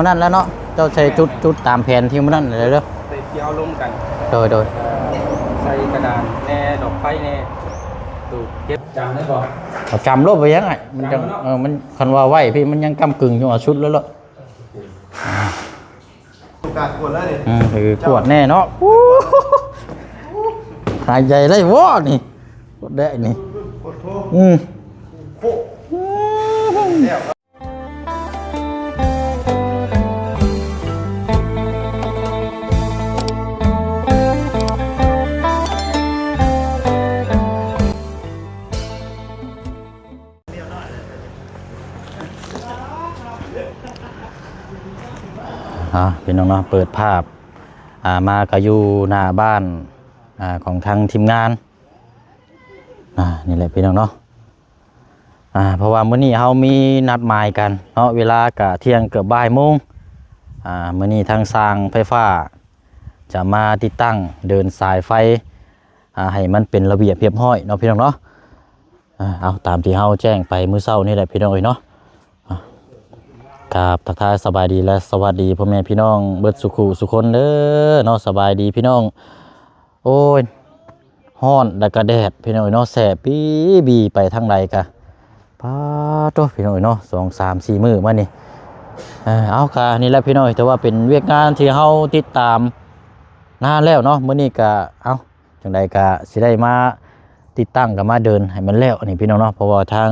ນັ້ນແຫຼະເນາະ ເຈົ້າໃສ່ຈຸດ ຈຸດຕາມແຜນທີ່ມື້ນັ້ນເລີຍເດີ. ໃສ່ທີ່ເຮົາລົມກັນ. ໂດຍ ໂດຍ. ເອີ ໃສ່ກະດານແດ່ ດອກໄຟແດ່ ຕູກເກັບ. ຈຳໄດ້ບໍ່? ເອົາຈຳໂລດ ບໍ່ຍັງໄງ ມັນຈັ່ງ ຈຳເນາະ. ເອີ ມັນ ຄັນວ່າໄວ້ພີ້ ມັນຍັງກ້ຳກຶ່ງຢູ່ ເອົາສຸດແລ້ວເນາະ. ໂອເຄ ກາດກວດແລ້ວນີ້. ອືມ ຄືກວດແນ່ເນາະ. ຫາຍໃຈໄດ້ບໍ່ນີ້? ກວດແດ່ນີ້. ໂອ້ໂຫ ອືມ ໂອ້ໂຫ ແລ້ວ. ອ່າ ພີ່ນ້ອງເນາະ ເປີດພາບ ອ່າ ມາກໍຢູ່ໜ້າບ້ານ ອ່າ ຂອງທາງທີມງານ. ອ່າ ນີ້ແຫຼະ ພີ່ນ້ອງເນາະ. ອ່າ ເພາະວ່າມື້ນີ້ເຮົາມີນັດໝາຍກັນເນາະ ເວລາກະທ່ຽງເກືອບບ່າຍໂມງ. ອ່າ ມື້ນີ້ທາງຊ່າງໄຟຟ້າຈະມາຕິດຕັ້ງເດີນສາຍໄຟ ອ່າ ໃຫ້ມັນເປັນລະບຽບຮຽບຮ້ອຍເນາະ ພີ່ນ້ອງເນາະ. ອ່າ ເອົາ ຕາມທີ່ເຮົາແຈ້ງໄປມື້ເຊົ້ານີ້ແຫຼະ ພີ່ນ້ອງເອີຍເນາະ. ອ່າ ກາບທັກທາຍສະບາຍດີ ແລະ ສະຫວັດດີພໍ່ແມ່ພີ່ນ້ອງເບິດສູ່ຄູ່ສູ່ຄົນເດີເນາະ. ສະບາຍດີພີ່ນ້ອງ. ໂອ້ຍ ຮ້ອນແລ້ວກະແດດ ພີ່ນ້ອງເອີຍເນາະ ແສບບີບີ ໄປທາງໃດກະ ປາໂຕ ພີ່ນ້ອງເອີຍເນາະ ສອງສາມສີ່ມື້ມານີ້. ເອີ ເອົາ ກະນີ້ແຫຼະ ພີ່ນ້ອງເອີຍ ຖືວ່າເປັນວຽກງານທີ່ເຮົາຕິດຕາມນານແລ້ວເນາະ. ມື້ນີ້ກະ ເອົາ ຈັ່ງໃດກະຊິໄດ້ມາຕິດຕັ້ງ ກະມາເດີນໃຫ້ມັນແລ້ວນີ້ ພີ່ນ້ອງເນາະ. ເພາະວ່າທາງ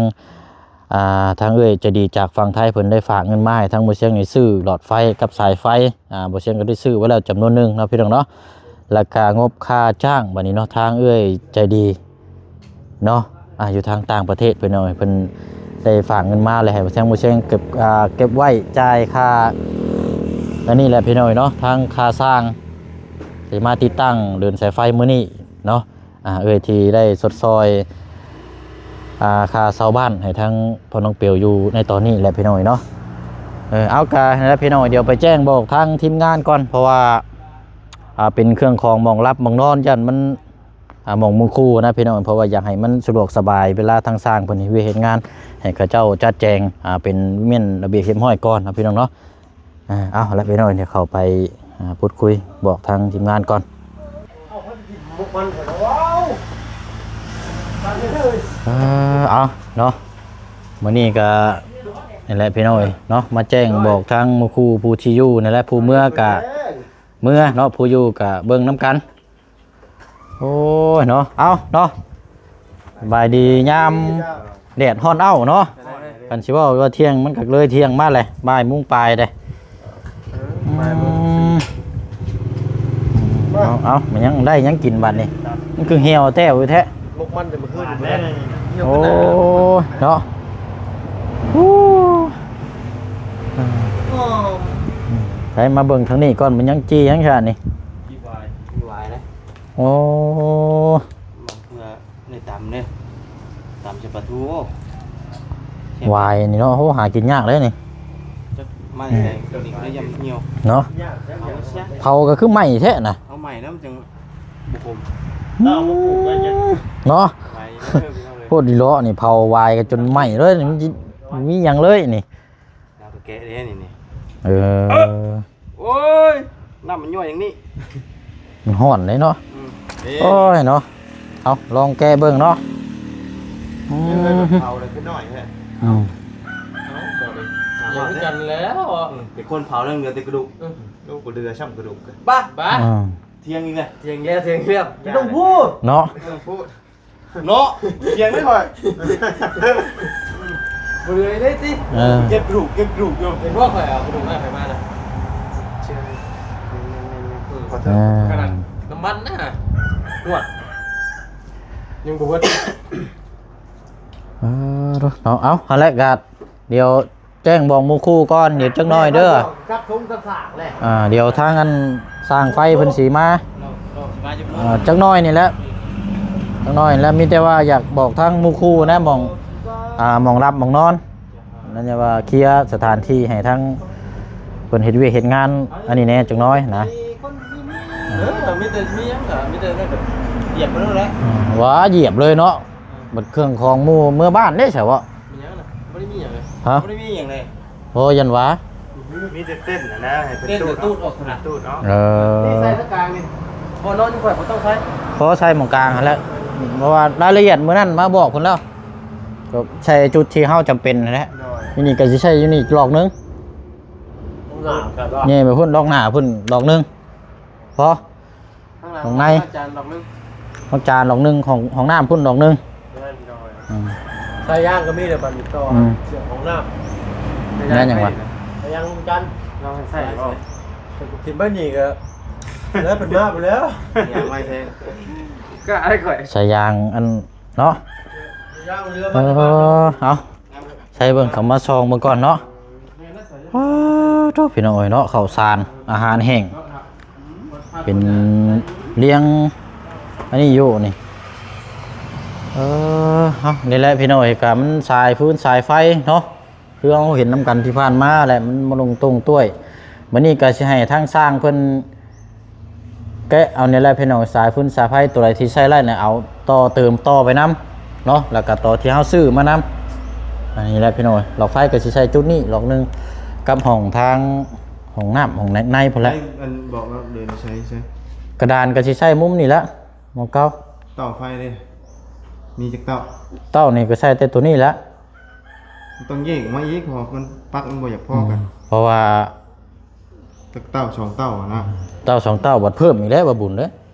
ອ່າ ທາງເອື້ອຍໃຈດີຈາກຝັ່ງໄທ ເພິ່ນໄດ້ຝາກເງິນມາໃຫ້ທາງບໍ່ຊຽງນີ້ ຊື້ຫຼອດໄຟກັບສາຍໄຟ. ອ່າ ບໍ່ຊຽງກໍໄດ້ຊື້ໄວ້ແລ້ວຈຳນວນໜຶ່ງເນາະ ພີ່ນ້ອງເນາະ. ແລ້ວກະງົບຄ່າຈ້າງບາດນີ້ເນາະ ທາງເອື້ອຍໃຈດີເນາະ ອ່າ ຢູ່ທາງຕ່າງປະເທດ ພີ່ນ້ອງເອີຍ ເພິ່ນໄດ້ຝາກເງິນມາ ແລ້ວໃຫ້ທາງບໍ່ຊຽງເກັບ ອ່າ ເກັບໄວ້ຈ່າຍຄ່າອັນນີ້ແຫຼະ ພີ່ນ້ອງເອີຍເນາະ ທາງຄ່າຊ່າງທີ່ມາຕິດຕັ້ງເດີນສາຍໄຟມື້ນີ້ເນາະ. ອ່າ ເອື້ອຍທີ່ໄດ້ຊົດຊ່ອຍ ອ່າ ຄ່າເຊົ່າບ້ານໃຫ້ທາງພໍ່ນ້ອງເປວຢູ່ໃນຕອນນີ້ແຫຼະ ພີ່ນ້ອງເອີຍເນາະ. ເອີ ເອົາ ກະນັ້ນແຫຼະ ພີ່ນ້ອງ ດຽວໄປແຈ້ງບອກທາງທີມງານກ່ອນ ເພາະວ່າ ອ່າ ເປັນເຄື່ອງຂອງໝ່ອງຫຼັບໝ່ອງນອນ ຢ້ານມັນ ອ່າ ໝ່ອງມຸງຄູນະ ພີ່ນ້ອງ ເພາະວ່າຢາກໃຫ້ມັນສະດວກສະບາຍ ເວລາທາງຊ່າງເພິ່ນເຮັດວຽກເຮັດງານ ໃຫ້ເຂົາເຈົ້າຈັດແຈງ ອ່າ ເປັນແມ່ນລະບຽບຮຽບຮ້ອຍກ່ອນນະ ພີ່ນ້ອງເນາະ. ອ່າ ເອົາລະ ພີ່ນ້ອງ ດຽວເຂົ້າໄປ ອ່າ ພູດຄຸຍບອກທາງທີມງານກ່ອນ. ເອີ ເອົາເນາະ ມື້ນີ້ກະນີ້ແຫຼະ ພີ່ນ້ອງເອີຍເນາະ ມາແຈ້ງບອກທາງໝູ່ຄູ່ຜູ້ທີ່ຢູ່ນີ້ແຫຼະ ຜູ້ເມືອກະເມືອເນາະ ຜູ້ຢູ່ກະເບິ່ງນຳກັນ. ໂອ້ຍເນາະ ເອົາເນາະ ສະບາຍດີຍາມແດດຮ້ອນເອົ້າເນາະ. ຄັນຊິເວົ້າວ່າທ່ຽງ ມັນກໍເລີຍທ່ຽງມາແຫຼະ ບ່າຍໂມງປາຍເດ້. ອືມ ເອົາ ເອົາ ມັນຍັງໄດ້ຫຍັງກິນບັດນີ້ ມັນຄືຫ່ຽວແຕ້ວແທ້. ໝົກມັນແຕ່ມື້ຄືນນີ້. ໂອ້ຍເນາະ ໄປມາເບິ່ງທາງນີ້ກ່ອນ ມັນຍັງຈີ່ຫຍັງຊະນີ້. ຈີ່ຫວາຍ ຈີ່ຫວາຍເດ້. ໂອ້ ມາເພື່ອໄດ້ຕຳເດ້ ຕຳໃສ່ປາທູ. ໂອ້ ຫວາຍນີ້ເນາະ ໂຫ ຫາກິນຍາກເດ້ນີ້. ຈັກມາແຕ່ໃສ ຕົວນີ້ກໍໄດ້ຍຳຫ່ຽວເນາະ. ເຜົາກໍຄືໄໝ້ແທ້ນະ ເອົາໄໝ້ນຳຈັ່ງບໍ່ຂົມ ເອົາມາປູກໄວ້ຈັກເນາະ. ໂພດດີເລາະນີ້ ເຜົາຫວາຍກໍຈົນໄໝ້ເລີຍ ມັນຊິມີຫຍັງເລີຍນີ້. ນ້ຳກະແກະເດ້ນີ້ ນີ້. ເອີ ໂອ້ຍ ນ້ຳມັນຍ້ອຍຢ່າງນີ້ ມັນຮ້ອນເດ້ເນາະ. ອືມ ໂອ້ຍເນາະ ເອົາລອງແກະເບິ່ງເນາະ. ອືມ ເຜົາແລ້ວຄືນ້ອຍແທ້. ອືມ ເອົາບໍ່ໄດ້ ເອົາຄືກັນແລ້ວ. ອືມ ເປັນຄົນເຜົາແລ້ວເຫຼືອແຕ່ກະດູກ. ອືມ ໂອ້ ບໍ່ເຫຼືອຊ້ຳກະດູກ ບ້າ ບ້າ. ອືມ ຖຽງອີກແລ້ວ ຖຽງແລ້ວ ຖຽງແລ້ວ ບໍ່ຕ້ອງພູດເນາະ ບໍ່ຕ້ອງພູດ. ເນາະ ຖຽງໄດ້ຂ້ອຍ ບໍ່ເຫຼືອເລີຍຕິ. ເອີ ເກັບກະດູກ ເກັບກະດູກຢູ່. ເຫັນບໍ່ ຂ້ອຍເອົາກະດູກມາໃຜມານະ ເຊື່ອ ເອີ ຂະໜາດນ້ຳມັນນະ ຫວດ ຍັງບໍ່ເບິດ. ເອີ ເນາະ ເອົາ ຫັ້ນແຫຼະ ກະດຽວ ແຈ້ງບອກໝູ່ຄູ່ກ່ອນ ດຽວຈັກໜ້ອຍເດີ ຈັບທຸງຈັບສາກແຫຼະ. ອ່າ ດຽວທາງອັນຊ່າງໄຟເພິ່ນຊິມາ ເນາະ ເນາະ ຊິມາຈັກໜ້ອຍ ອ່າ ຈັກໜ້ອຍນີ້ແຫຼະ ຈັກໜ້ອຍແລ້ວ. ມີແຕ່ວ່າຢາກບອກທາງໝູ່ຄູ່ນະ ໝ່ອງ ອ່າ ໝ່ອງຫຼັບໝ່ອງນອນ ນັ້ນແຫຼະ ວ່າເຄຍສະຖານທີ່ໃຫ້ທາງເພິ່ນເຮັດວຽກເຮັດງານອັນນີ້ແດ່ຈັກໜ້ອຍນະ. ເອີ ມີແຕ່ ມີຫຍັງກະ ມີແຕ່ນັ້ນກະຢຽບໄປໂລດແຫຼະ. ອືມ ວ່າຢຽບເລີຍເນາະ. ບັດເຄື່ອງຂອງໝູ່ເມືອບ້ານເດ້ ໃຊ່ບໍ່? ມີຫຍັງນະ? ບໍ່ໄດ້ມີຫຍັງເລີຍ. ຮະ? ບໍ່ໄດ້ມີຫຍັງເລີຍ. ໂອ້ ຢ້ານວ່າ ມີແຕ່ເຕັ້ນນະ ໃຫ້ເພິ່ນ ເຕັ້ນ ຕູດ ແຕ່ຕູດອອກຫັ້ນນະ ຕູດເນາະ. ເອີ ນີ້ໃສ່ທາງກາງນີ້ ບໍ່ນອນຢູ່ ຂ້ອຍບໍ່ຕ້ອງໃສ່ ພໍໃສ່ໝ່ອງກາງຫັ້ນແຫຼະ ເພາະວ່າລາຍລະອຽດມື້ນັ້ນມາບອກເພິ່ນແລ້ວ ກໍໃສ່ຈຸດທີ່ເຮົາຈຳເປັນຫັ້ນແຫຼະ. ໂດຍ ຢູ່ນີ້ກໍຊິໃສ່ຢູ່ນີ້ລອກໜຶ່ງ ຂ້າງໜ້າກໍ ແຍ່ໄປພຸ້ນ ລອກໜ້າພຸ້ນລອກໜຶ່ງ ພໍ ຂ້າງໃນ ອາຈານດອກໜຶ່ງ ຫ້ອງຈານດອກໜຶ່ງ ຂອງຫ້ອງນ້ຳພຸ້ນດອກໜຶ່ງ. ແມ່ນ ໂດຍ ອືມ ສາຍຢາງກໍມີແລ້ວ ບັດນີ້ຕໍ່ ອືມ ເຊື່ອມຫ້ອງນ້ຳ. ແມ່ນຫຍັງວະ? ສາຍຢາງລຸງຈັນ ລາວໃຫ້ໃສ່ບໍ່? ຖິ້ມໄວ້ນີ້ກໍ ແລ້ວເພິ່ນມາພຸ້ນແລ້ວ ຢາງໄວ້ແທ້ ກໍອ້າຍຂ້ອຍ ສາຍຢາງອັນເນາະ ສາຍຢາງເຮືອ ເອີ ມາ ເອົາ ໃສ່ເບິ່ງ ເຂົ້າມາສ່ອງເບິ່ງກ່ອນເນາະ. ໂອ້ໂຕ ພີ່ນ້ອງເອີຍເນາະ ເຂົ້າສານ ອາຫານແຫ້ງ ເປັນລຽງ ອັນນີ້ຢູ່ນີ້ ເອີ ເອົາ ນີ້ແຫຼະ ພີ່ນ້ອງເອີຍ ກະມັນສາຍຟືນສາຍໄຟເນາະ ຄືເຮົາເຫັນນຳກັນທີ່ຜ່ານມາແຫຼະ ມັນບໍ່ລົງຕົງຕ້ວຍ. ບັດນີ້ກະຊິໃຫ້ທາງຊ່າງເພິ່ນ ແກະເອົານີ້ແຫຼະພີ່ນ້ອງ ສາຍຟືນສາຍໄຟ ໂຕໃດທີ່ໃຊ້ໄດ້ນະ ເອົາຕໍ່ເຕີມຕໍ່ໄປນຳເນາະ ແລ້ວກໍຕໍ່ທີ່ເຮົາຊື້ມານຳ. ອັນນີ້ແຫຼະພີ່ນ້ອງ ຫຼອກໄຟກໍຊິໃສ່ຈຸດນີ້ຫຼອກໜຶ່ງ ກັບຫ້ອງທາງ ຫ້ອງນ້ຳ ຫ້ອງໃນພຸ້ນແຫຼະ. ໃນອັນບອກວ່າເດີນໃສ່ ໃສ່ ກະດານກໍຊິໃສ່ມຸມນີ້ແຫຼະ ໝ່ອງເກົ່າ. ເຕົ້າໄຟເດ້ ມີຈັກເຕົ້າ? ເຕົ້ານີ້ກໍໃສ່ແຕ່ໂຕນີ້ແຫຼະ ມັນຕ້ອງແຍກອອກມາອີກ ເພາະວ່າມັນປັກມັນບໍ່ຢາກພໍກັນ. ອືມ ເພາະວ່າ ຈັກເຕົ້າສອງເຕົ້າຫັ້ນນະ ເຕົ້າສອງເຕົ້າ ບັດເພີ່ມອີກແລ້ວ ບໍ່ບຸນເດ້.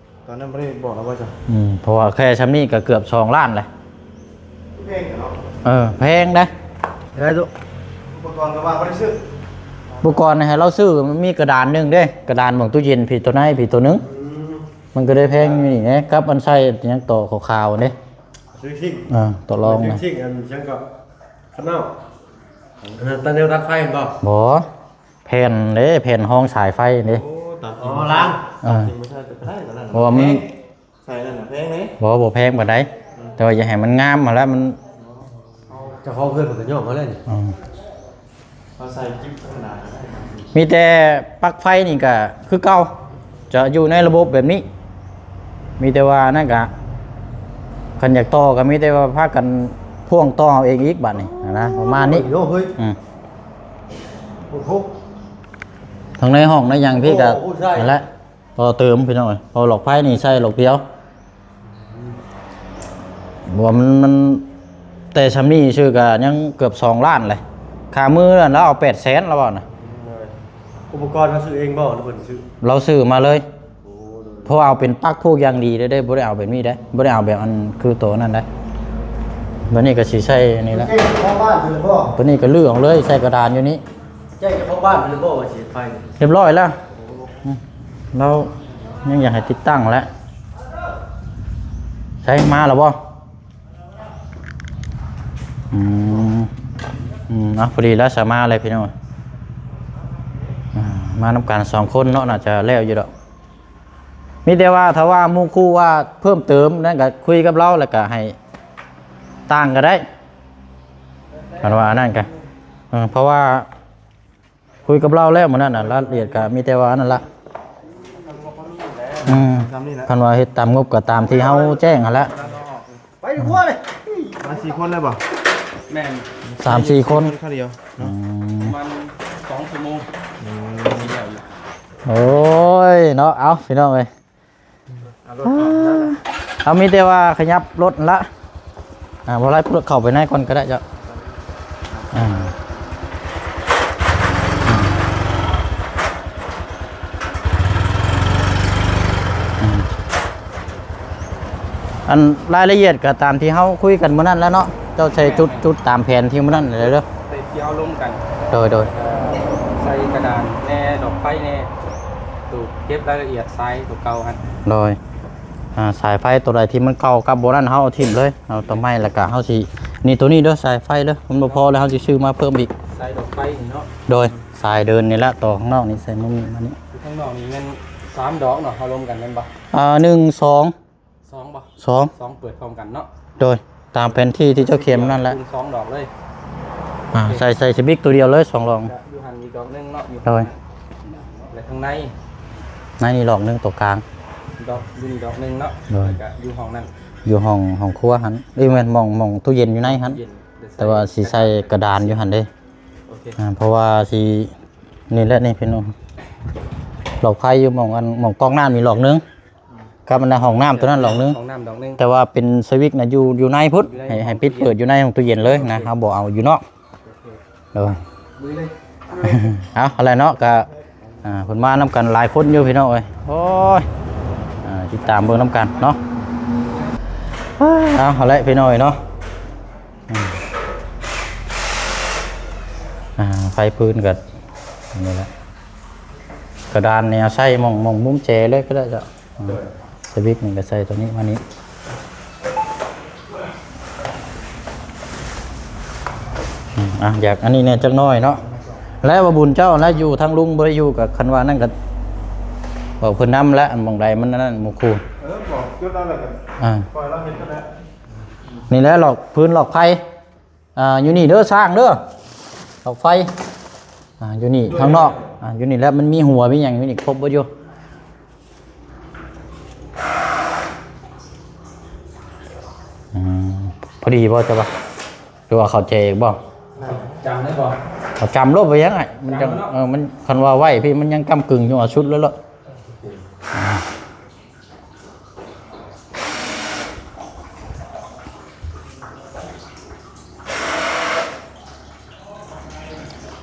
ຕອນນັ້ນບໍ່ໄດ້ບອກແລ້ວວ່າຊັ້ນ? ອືມ ເພາະວ່າແຄ່ຊ່ຳນີ້ກໍເກືອບສອງລ້ານແລ້ວ. ແພງເນາະ? ເອີ ແພງເດ້. ໄດ້ຕຸ ອຸປະກອນກໍວ່າບໍ່ໄດ້ຊື້ ອຸປະກອນໃຫ້ລາວຊື້ ມັນມີກະດານໜຶ່ງເດ້ ກະດານໝ່ອງຕູ້ເຢັນພີ້ ໂຕໃນພີ້ໂຕໜຶ່ງ. ອືມ ມັນກໍໄດ້ແພງຢູ່ນີ້ແຫຼະ ກັບອັນໃສ່ຫຍັງຕໍ່ຂາວໆເດ້. ຊື້ຊິງ ເອີ ຕໍ່ລອງ ຊື້ຊິງ ອັນຫຍັງກໍ ຄັນເອົາ ອັນນັ້ນຕັດແນວຕັດໄຟແມ່ນບໍ່? ບໍ່ ແຜ່ນເດ້ ແຜ່ນຮອງສາຍໄຟເດ້. ໂອ້ ຕາມຈິງ ອໍ ລ້າງ ເອີ ຕາມຈິງບໍ່ໃສ່ກໍໄດ້ ກໍນັ້ນ ເພາະວ່າມັນ ແພງ ໃສ່ນັ້ນນະແພງເດ້. ບໍ່ ບໍ່ແພງປານໃດ ອືມ ແຕ່ວ່າຢາກໃຫ້ມັນງາມຫັ້ນແຫຼະ ມັນ ເຈົ້າຂອງເຮືອນເພິ່ນກໍຍອມເອົາແລ້ວນີ້. ອືມ ເຮົາໃສ່ຈິບທຳມະດາກໍໄດ້. ມີແຕ່ປັກໄຟນີ້ກໍຄືເກົ່າ ຈະຢູ່ໃນລະບົບແບບນີ້ ມີແຕ່ວ່ານັ້ນກະ ຄັນຢາກຕໍ່ກໍມີແຕ່ວ່າພາກັນພ່ວງຕໍ່ເອົາເອງອີກບາດນີ້ນະ ປະມານນີ້. ໂອ້ຍ ອືມ ໂອ້ໂຫ ທັງໃນຫ້ອງໃນຫຍັງພີ້ກະ ໂອ້ ນັ້ນແຫຼະ ຕໍ່ເຕີມພີ່ນ້ອງເອີຍ ເພາະຫຼອກໄຟນີ້ໃສ່ຫຼອກດຽວ ອືມ ບໍ່ ມັນ ມັນ ແຕ່ຊ່ຳນີ້ຊື່ກະຍັງເກືອບສອງລ້ານເລີຍ ຄ່າມືນັ້ນລາວເອົາແປດແສນລາວເວົ້ານະ. ໂດຍ ອຸປະກອນເຮົາຊື້ເອງບໍ່ ຫຼືເພິ່ນຊື້? ລາວຊື້ມາເລີຍ. ໂອ້ ໂດຍ ເພາະວ່າເອົາເປັນປັກພວກຢ່າງດີເດ້ ບໍ່ໄດ້ເອົາແບບນີ້ເດ້ ບໍ່ໄດ້ເອົາແບບອັນຄືໂຕນັ້ນເດ້. ບັດນີ້ກໍຊິໃສ່ນີ້ແຫຼະ ແຈ້ງເຈົ້າຂອງບ້ານເພິ່ນແລ້ວບໍ່? ຕົວນີ້ກໍຮື້ອອກເລີຍ ໃສ່ກະດານຢູ່ນີ້. ແຈ້ງເຈົ້າຂອງບ້ານເພິ່ນແລ້ວບໍ່ວ່າຊິເຮັດໄຟ? ຮຽບຮ້ອຍແລ້ວ. ໂອ້ ອືມ ລາວຍັງຢາກໃຫ້ຕິດຕັ້ງແຫຼະ. ໃສ່ມາແລ້ວບໍ່? ອືມ ອືມ ເອົາ ພໍດີແລ້ວ ສາມາເລີຍພີ່ນ້ອງ. ອ່າ ມານຳກັນສອງຄົນເນາະ ໜ້າຈະແລ້ວຢູ່ດອກ. ມີແຕ່ວ່າຖ້າວ່າໝູ່ຄູ່ວ່າເພີ່ມເຕີມນັ້ນກໍຄຸຍກັບລາວ ແລ້ວກໍໃຫ້ຕ່າງກໍໄດ້ ຄັນວ່າອັນນັ້ນກໍ ເອີ ເພາະວ່າ ຄຸຍກັບລາວແລ້ວມື້ນັ້ນນະ ລາຍລະອຽດກໍມີແຕ່ວ່າອັນນັ້ນລະ. ອືມ ສ່ຳນີ້ແຫຼະ ຄັນວ່າເຮັດຕາມງົບກໍຕາມທີ່ເຮົາແຈ້ງຫັ້ນລະ. ໄປດີກວ່າເລີຍ ມາສີ່ຄົນເລີຍບໍ່? ແມ່ນ ສາມສີ່ຄົນ ຄົນເຂົາດຽວເນາະ. ອືມ ປະມານສອງຊົ່ວໂມງ. ອືມ ຊິແລ້ວຢູ່. ໂອ້ຍເນາະ ເອົາ ພີ່ນ້ອງເອີຍ ເອົາລົດອອກແລ້ວນະ ເອົາ ມີແຕ່ວ່າຂະຫຍັບລົດຫັ້ນລະ. ອ່າ ບໍ່ໄດ້ ເຂົ້າໄປໃນກ່ອນກໍໄດ້ເຈົ້າ. ອ່າ ອ່າ ອັນລາຍລະອຽດກໍຕາມທີ່ເຮົາຄຸຍກັນມື້ນັ້ນແຫຼະເນາະ ເຈົ້າໃສ່ຈຸດ ຈຸດຕາມແຜນທີ່ມື້ນັ້ນເລີຍເດີ ທີ່ເຮົາລົມກັນ. ໂດຍ ໂດຍ ເອີ ໃສ່ກະດານແດ່ ດອກໄຟແດ່ ໂຕເກັບລາຍລະອຽດສາຍໂຕເກົ່າຫັ້ນ. ໂດຍ ອ່າ ສາຍໄຟໂຕໃດທີ່ມັນເກົ່າກັບບໍ່ນັ້ນ ເຮົາເອົາຖິ້ມເລີຍ ເອົາໂຕໃໝ່ ແລ້ວກະເຮົາຊິ ນີ້ ໂຕນີ້ເດີ ສາຍໄຟເດີ ມັນບໍ່ພໍແລ້ວ ເຮົາຊິຊື້ມາເພີ່ມອີກ. ສາຍດອກໄຟນີ້ເນາະ. ໂດຍ ສາຍເດີນນີ້ແຫຼະ ຕໍ່ຂ້າງນອກນີ້ ໃສ່ມຸມນີ້ມານີ້. ຢູ່ຂ້າງນອກນີ້ແມ່ນສາມດອກເນາະ ເຮົາລົມກັນແມ່ນບໍ່? ອ່າ ໜຶ່ງ ສອງ ສອງບໍ່? ສອງ ສອງ ເປີດພ້ອມກັນເນາະ. ໂດຍ ຕາມແຜນທີ່ທີ່ເຈົ້າຂຽນນັ້ນແຫຼະ ຄູນສອງດອກເລີຍ. ອ່າ ໂອເຄ ໃສ່ ໃສ່ສະບິກຕົວດຽວເລີຍ ສອງດອກ. ຢູ່ຫັ້ນອີກດອກໜຶ່ງເນາະ ຢູ່ ໂດຍ ແລະ ຂ້າງໃນ ໃນນີ້ດອກໜຶ່ງ ຕົວກາງ ດອກ ຢູ່ນີ້ດອກໜຶ່ງເນາະ. ໂດຍ ແລ້ວກະຢູ່ຫ້ອງນັ້ນ ຢູ່ຫ້ອງ ຫ້ອງຄົວຫັ້ນ ເອີ ແມ່ນ ໝ່ອງ ໝ່ອງຕູ້ເຢັນຢູ່ໃນຫັ້ນ. ຕູ້ເຢັນ ແຕ່ວ່າຊິໃສ່ກະດານຢູ່ຫັ້ນເດ້. ໂອເຄ ອ່າ ເພາະວ່າຊິ ນີ້ແຫຼະນີ້ພີ່ນ້ອງ ຫຼອກໄຟຢູ່ໝ່ອງອັນ ໝ່ອງກອກນ້ຳນີ້ຫຼອກໜຶ່ງ ກັບອັນນັ້ນຫ້ອງນ້ຳຕົວນັ້ນຫຼອກໜຶ່ງ ຫ້ອງນ້ຳດອກໜຶ່ງ ແຕ່ວ່າເປັນສະວິດນະ ຢູ່ ຢູ່ໃນພຸ້ນ ຢູ່ໃນ ໃຫ້ ໃຫ້ປິດເປີດຢູ່ໃນຫ້ອງຕູ້ເຢັນເລີຍນະ ໂອເຄ ເຮົາບໍ່ເອົາຢູ່ນອກ. ໂອເຄ ໂດຍ ເອົາ ຫັ້ນແຫຼະເນາະ ກະ ອ່າ ເພິ່ນມານຳກັນຫຼາຍຄົນຢູ່ພີ່ນ້ອງເອີຍ ໂອ້ຍ ອ່າ ຕິດຕາມເບິ່ງນຳກັນເນາະ ເອົາ ຫັ້ນແຫຼະພີ່ນ້ອງເອີຍເນາະ ອ່າ ໄຟພື້ນກໍນີ້ແຫຼະ ກະດານນີ້ເອົາໃສ່ໝ່ອງ ໝ່ອງມຸມແຈເລີຍກໍໄດ້ເຈົ້າ. ອ່າ ສະວິດນີ້ກໍໃສ່ຕົວນີ້ມານີ້ ອືມ ອ່ະ ຢາກອັນນີ້ແດ່ຈັກໜ້ອຍເນາະ ແລ້ວວ່າບຸນເຈົ້າ ແລ້ວຢູ່ທາງລຸງບໍ່ໄດ້ຢູ່ ກໍຄັນວ່ານັ້ນກໍບອກເພິ່ນນຳແຫຼະ ອັນໝ່ອງໃດມັນອັນນັ້ນໝູ່ຄູ່ ເອີ ບອກຈຸດນັ້ນແຫຼະກໍ ອ່າ ປ່ອຍລາວເຮັດກໍໄດ້ ນີ້ແຫຼະ ຫຼອກພື້ນຫຼອກໄຟ ອ່າ ຢູ່ນີ້ເດີ ຊ່າງເດີ ເສົາໄຟ ອ່າ ຢູ່ນີ້ທາງນອກ ອ່າ ຢູ່ນີ້ແຫຼະ ມັນມີຫົວມີຫຍັງຢູ່ນີ້ຄົບເບິດຢູ່ ອືມ ພໍດີບໍ່ ເຈົ້າວ່າ ຫຼືວ່າເຂົ້າໃຈອີກບໍ່? ຈຳໄດ້ບໍ່? ເອົາຈຳໂລດ ບໍ່ຫຍັງ ມັນຈັ່ງ ຈຳເນາະ ເອີ ມັນ ຄັນວ່າໄວ້ພີ້ ມັນຍັງກ້ຳກຶ່ງຢູ່ ເອົາສຸດໂລດ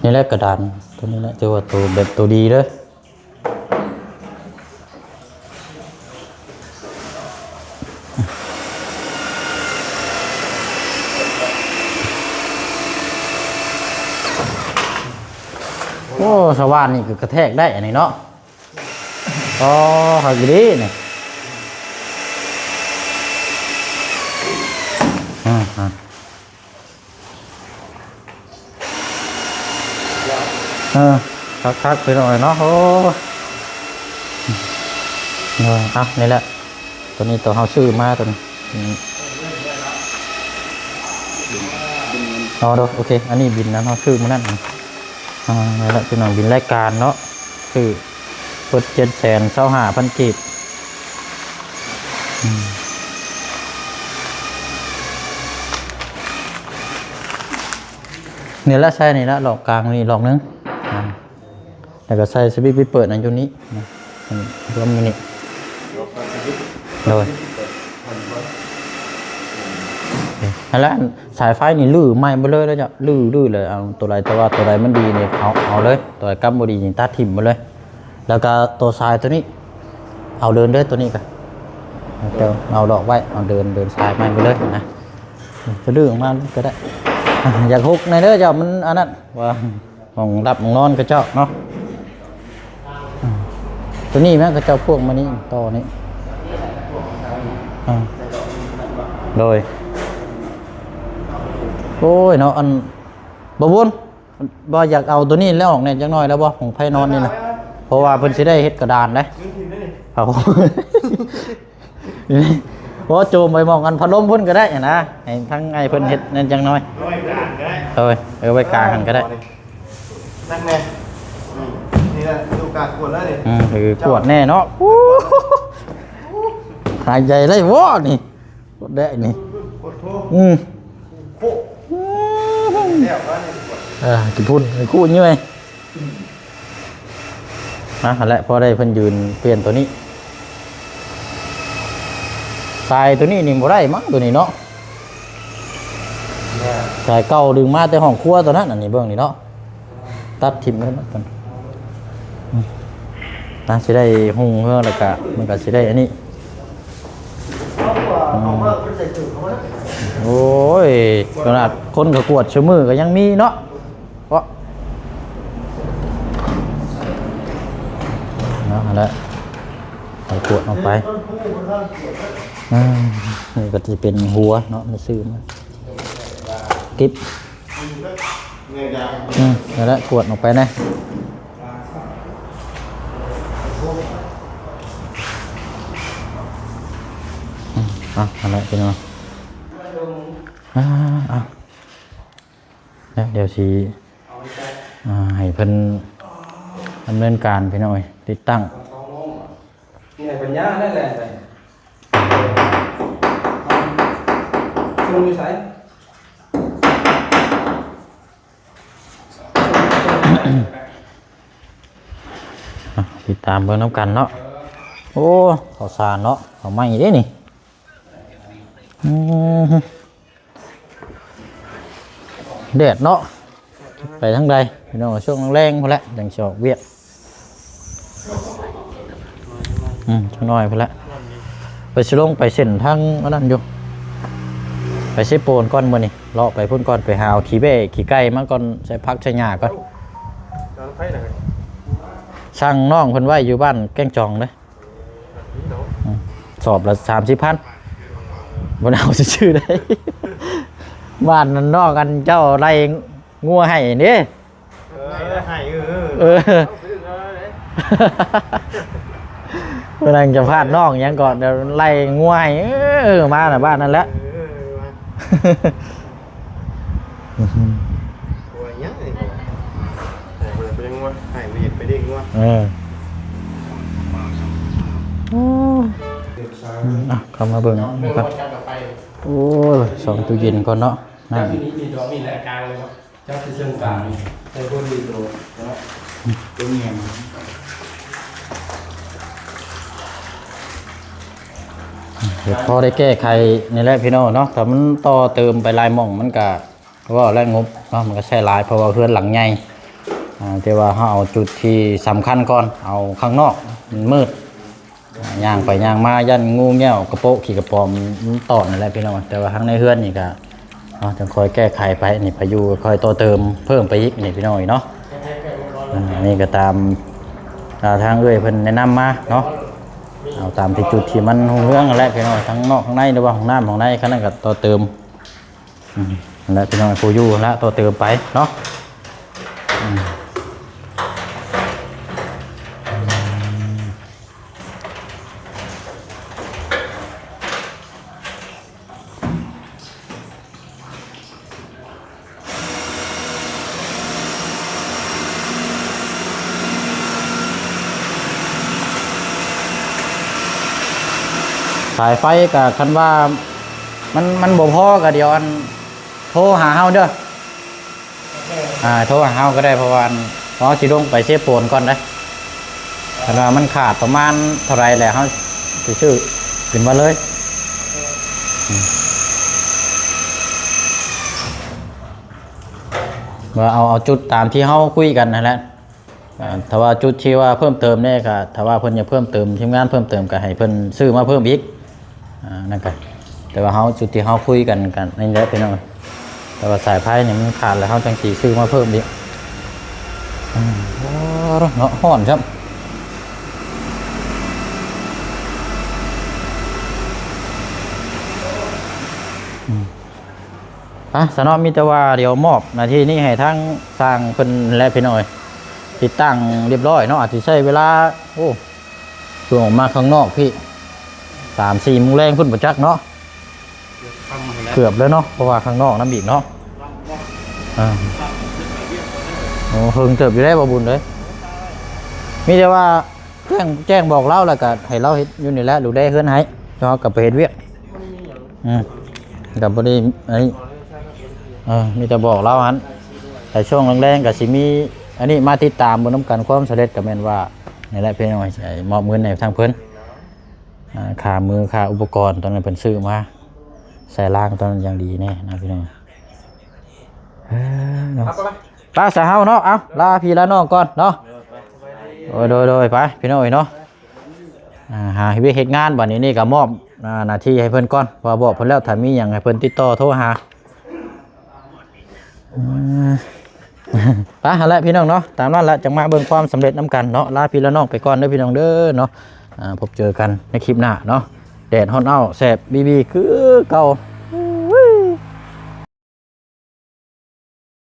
ນີ້ແຫຼະກະດານຕົວນີ້ແຫຼະ ຖືວ່າໂຕແບບໂຕດີເດີ ໂອ້ ສະຫວ່ານນີ້ກໍກະແທກໄດ້ອັນນີ້ເນາະ. ອໍ ຄັກອີ່ຫຼີນີ້ ອືມ ເອີ ຄັກໆ ພີ່ນ້ອງເອີຍເນາະ ໂອ້ ເອີ ອ່ະ ນີ້ແຫຼະ ຕົວນີ້ຕົວເຮົາຊື້ມາຕົວນີ້ ອືມ ອໍ ໂດ ໂອເຄ ອັນນີ້ບິນນັ້ນເຮົາຊື້ມື້ນັ້ນ ອ່າ ນີ້ແຫຼະພີ່ນ້ອງ ບິນລາຍການເນາະ ຄືເບິດເຈັດແສນຊາວຫ້າພັນກີບ ອືມ ນີ້ແຫຼະ ໃສ່ນີ້ແຫຼະ ຫຼອກກາງນີ້ຫຼອກໜຶ່ງ ອ່າ ແລ້ວກໍໃສ່ສະວິດປິດເປີດນັ້ນຢູ່ນີ້ນະ ອືມ ລວມຢູ່ນີ້ ໂດຍ ຫັ້ນແຫຼະ ສາຍໄຟນີ້ຮື້ໃໝ່ເບິດເລີຍເດີເຈົ້າ ຮື້ ຮື້ເລີຍ ເອົາຕົວໃດ ແຕ່ວ່າຕົວໃດມັນດີນີ້ເອົາ ເອົາເລີຍ ຕົວໃດກຳບໍ່ດີນີ້ຕັດຖິ້ມເບິດເລີຍ ແລ້ວກໍຕົວສາຍຕົວນີ້ ເອົາເດີນເດີ ຕົວນີ້ກໍ ເອົາດອກໄວ້ ເອົາເດີນ ເດີນສາຍໃໝ່ເບິດເລີຍນະ ຈະດຶງອອກມາກໍໄດ້ ອ່າ ຢາກຫົກແດ່ເດີເຈົ້າ ມັນອັນນັ້ນວ່າ ຫ້ອງຫຼັບຫ້ອງນອນເຂົາເຈົ້າເນາະ ອືມ ຕົວນີ້ແມ່ນເຂົາເຈົ້າພວກມານີ້ ຕໍ່ນີ້ ອ່າ ໂດຍ ໂອ້ຍເນາະ ອັນ ບໍ່ບຸນ ບໍ່ຢາກເອົາຕົວນີ້ແລ້ວອອກແດ່ຈັກໜ້ອຍແລ້ວບໍ່ ຂອງໃຜນອນນີ້ນະ ເພາະວ່າເພິ່ນຊິໄດ້ເຮັດກະດານເດ້ ເອົາ ໂອ້ ໂຈມໄປໝ່ອງອັນພັດລົມພຸ້ນກໍໄດ້ຫັ້ນນະ ໃຫ້ທາງອ້າຍເພິ່ນເຮັດນັ້ນຈັກໜ້ອຍ ເອົາໄວ້ກາງກໍໄດ້ ເອີ ເອົາໄວ້ກາງຫັ້ນກໍໄດ້ ນັກແນ່ ອືມ ນີ້ແຫຼະ ມີໂອກາດກວດແລ້ວນີ້ ອືມ ຄືກວດແນ່ເນາະ ຫາຍໃຈໄດ້ບໍ່ນີ້ ກວດແດ່ນີ້ ອືມ ໂອ້ ແລ້ວວ່ານີ້ ເອີ ກິນພຸ້ນ ໄປຄູ່ເຍື່ອຍ ອ່ະ ຫັ້ນແຫຼະ ພໍໄດ້ເພິ່ນຢືນປ່ຽນຕົວນີ້ ສາຍຕົວນີ້ນີ້ບໍ່ໄດ້ມັ້ງ ຕົວນີ້ເນາະ ສາຍເກົ່າດຶງມາແຕ່ຫ້ອງຄົວຕົວນັ້ນ ອັນນີ້ເບິ່ງນີ້ເນາະ ຕັດຖິ້ມເລີຍເນາະ ອືມ ນະ ຊິໄດ້ຮຸ່ງເຮືອງ ແລ້ວກະມັນກະຊິໄດ້ອັນນີ້ ອືມ ໂອ້ຍ ຂະໜາດຄົນກໍກວດຊຸມື້ກໍຍັງມີເນາະ ເນາະ ຫັ້ນແຫຼະ ໃຫ້ກວດອອກໄປ ອືມ ນີ້ກໍຊິເປັນຫົວເນາະ ໄດ້ຊື້ມາ ກິບ ອືມ ຫັ້ນແຫຼະ ກວດອອກໄປແດ່ ອືມ ເອົາ ຫັ້ນແຫຼະ ພີ່ນ້ອງ ອ່າ ເອົາ ແລ້ວດຽວຊິ ອ່າ ໃຫ້ເພິ່ນດຳເນີນການ ພີ່ນ້ອງເອີຍ ຕິດຕັ້ງ ນີ້ໃຫ້ປັນຍາແລ້ວແຫຼະ ຊຸ່ງຢູ່ໃສ? ຕິດຕາມເບິ່ງນຳກັນເນາະ. ໂອ້ ເຂົ້າສານເນາະ ເຂົ້າໃໝ່ເດ້ນີ້. ອືມ ແດດເນາະ ໄປທາງໃດພີ່ນ້ອງ? ຊ່ວງແລງໆພຸ້ນແຫຼະ ຈັ່ງຊິອອກວຽກ. ອືມ ຈັກໜ້ອຍພຸ້ນແຫຼະ ໄປຊິລົງໄປເສັ້ນທາງອັນນັ້ນຢູ່ ໄປເຊໂປນກ່ອນມື້ນີ້ ເລາະໄປພຸ້ນກ່ອນ ໄປຫາເອົາຂີ້ແບ້ຂີ້ໄກ່ມາກ່ອນ ໃສ່ຜັກໃສ່ຫຍ້າກ່ອນ. ສັ່ງນ້ອງເພິ່ນໄວ້ຢູ່ບ້ານແກ້ງຈອງເດ້. ອືມ ສອບລະສາມສິບພັນ ບໍ່ໄດ້ເອົາຊື່ໆເດ້. ບ້ານນັ້ນນອກ ອັນເຈົ້າໄລ່ງົວໃຫ້ເດ້. ເອີ ໃຫ້ ເອີ ເອີ ເອີ ເອີ ເອີ ມື້ນັ້ນຈະພາດນ້ອງຫຍັງເກາະ ດຽວໄລ່ງົວໃຫ້ ເອີ ມານະ ບ້ານນັ້ນແຫຼະ. ເອີ ມາ ໂອ້ຍ ຍັງໄດ້ບໍ່ ໃຫ້ເພິ່ນໄປເລ້ງງົວ ໃຫ້ເພິ່ນໄປເລ້ງງົວ. ເອີ ໂອ້ຍ ອືມ ອ່ະ ເຂົ້າມາເບິ່ງນຳກັນ. ໂອ້ຍ ສ່ອງຕູ້ເຢັນກ່ອນເນາະ ນ້ຳ ນີ້ ນີ້ດອກນີ້ແຫຼະກາງເລີຍເນາະ. ຈັກຊິເຊິ່ງການໃສ່ຄົນດີໂຕເນາະ ຕົວເມຍ ເຮັດພໍໄດ້ແກ້ໄຂນີ້ແຫຼະພີ່ນ້ອງເນາະ. ຖ້າມັນຕໍ່ເຕີມໄປຫຼາຍໝ່ອງ ມັນກະເວົ້າແລ້ວງົບເນາະ ມັນກະໃຊ້ຫຼາຍ ເພາະວ່າເຮືອນຫຼັງໃຫຍ່. ອ່າ ແຕ່ວ່າເຮົາເອົາຈຸດທີ່ສຳຄັນກ່ອນ ເອົາຂ້າງນອກມັນມືດ. ຍ່າງໄປຍ່າງມາ ຢ້ານງູແງ້ວກະໂປະຂີ້ກະປອມມັນຕອດນັ້ນແຫຼະພີ່ນ້ອງ. ແຕ່ວ່າທາງໃນເຮືອນນີ້ກະ ເນາະ ຈັ່ງຄ່ອຍແກ້ໄຂໄປ. ນີ້ພາຍຸຄ່ອຍຕໍ່ເຕີມເພີ່ມໄປອີກນີ້ພີ່ນ້ອງເນາະ. ອັນນີ້ກະຕາມ ອ່າ ທາງເອື້ອຍເພິ່ນແນະນຳມາເນາະ ເອົາຕາມທີ່ຈຸດທີ່ມັນຮຸ່ງເຮືອງຫັ້ນແຫຼະພີ່ນ້ອງ. ທັງນອກທັງໃນ ຫຼືວ່າຫ້ອງນ້ຳຫ້ອງໃນ ຄັນນັ້ນກະຕໍ່ເຕີມ. ອືມ ຫັ້ນແຫຼະພີ່ນ້ອງ ຜູ້ຢູ່ຫັ້ນລະ ຕໍ່ເຕີມໄປເນາະ. ອືມ ສາຍໄຟກະ ຄັນວ່າມັນ ມັນບໍ່ພໍກະ ດຽວອັນ ໂທຫາເຮົາເດີ. ອ່າ ໂທຫາເຮົາກະໄດ້ ເພາະວ່າເຮົາຊິລົງໄປເຊໂປນກ່ອນເດ້. ຄັນວ່າມັນຂາດປະມານເທົ່າໃດແຫຼະ ເຮົາຊິຊື້ຂຶ້ນມາເລີຍ. ອືມ ວ່າເອົາ ເອົາຈຸດຕາມທີ່ເຮົາຄຸຍກັນຫັ້ນແຫຼະ. ອ່າ ຖ້າວ່າຈຸດທີ່ວ່າເພີ່ມເຕີມນີ້ກະ ຖ້າວ່າເພິ່ນຢາກເພີ່ມເຕີມ ທີມງານເພີ່ມເຕີມກະໃຫ້ເພິ່ນຊື້ມາເພີ່ມອີກ. ອ່າ ນັ້ນກະ ແຕ່ວ່າເຮົາ ຈຸດທີ່ເຮົາຄຸຍກັນ ກະນີ້ແຫຼະພີ່ນ້ອງ. ແຕ່ວ່າສາຍໄຟນີ້ມັນຂາດແລ້ວ ເຮົາຈັ່ງຊິຊື້ມາເພີ່ມອີກ. ອືມ ໂອ້ ເນາະ ຮ້ອນຊ້ຳ. ອືມ ອ່ະ ສະເນາະ ມີແຕ່ວ່າດຽວມອບໜ້າທີ່ນີ້ໃຫ້ທາງຊ່າງເພິ່ນແຫຼະພີ່ນ້ອງເອີຍ. ຕິດຕັ້ງຮຽບຮ້ອຍເນາະ ອາດຊິໃຊ້ເວລາ ໂອ້ ຊ່ວງອອກມາຂ້າງນອກພີ້ ສາມສີ່ໂມງແລງພຸ້ນບໍ່ຈັກເນາະ. ເກືອບແລ້ວເນາະ ເພາະວ່າຂ້າງນອກນຳອີກເນາະ. ອ່າ ໂອ້ ເຫິງເຕີບຢູ່ເດ້ ບໍ່ບຸນເອີຍ. ມີແຕ່ວ່າແຈ້ງ ແຈ້ງບອກລາວ ແລ້ວກະໃຫ້ລາວເຮັດຢູ່ນີ້ແຫຼະ ດູແລເຮືອນໃຫ້ ເຮົາກະໄປເຮັດວຽກ. ອືມ ກະບໍ່ໄດ້ ອັນນີ້ ເອີ ມີແຕ່ບອກລາວຫັ້ນ. ແຕ່ຊ່ວງແລງໆກະຊິມີອັນນີ້ມາຕິດຕາມເບິ່ງນຳກັນ. ຄວາມສຳເລັດກະແມ່ນວ່ານີ້ແຫຼະ ພີ່ນ້ອງ ໃຫ້ມອບເງິນໃຫ້ທາງເພິ່ນ ອ່າ ຄ່າມື ຄ່າອຸປະກອນ ຕອນນັ້ນເພິ່ນຊື້ມາ ໃສ່ລາງຕອນນັ້ນຢ່າງດີແນ່ນະ ພີ່ນ້ອງ. ເອີ ເນາະ ໄປ ໄປ ໄປ ໄປຊະເຮົາເນາະ. ເອົາ ລາພີ່ລານ້ອງກ່ອນເນາະ. ໂດຍ ໂດຍ ໂດຍ ໄປ ພີ່ນ້ອງເອີຍເນາະ. ອ່າ ຫາເຮັດວຽກເຮັດງານ ບາດນີ້ນີ້ກະມອບ ອ່າ ໜ້າທີ່ໃຫ້ເພິ່ນກ່ອນ ເພາະວ່າບອກເພິ່ນແລ້ວ ຖ້າມີຫຍັງໃຫ້ເພິ່ນຕິດຕໍ່ໂທຫາ. ອືມ ໄປຫັ້ນແຫຼະພີ່ນ້ອງເນາະ ຕາມນັ້ນແຫຼະ ຈັ່ງມາເບິ່ງຄວາມສຳເລັດນຳກັນເນາະ. ລາພີ່ລານ້ອງໄປກ່ອນເດີພີ່ນ້ອງເດີເນາະ. ອ່າ ພົບເຈີກັນໃນຄລິບໜ້າເນາະ. ແດດຮ້ອນອ້າວແຊບບີບີຄືເກົ່າ.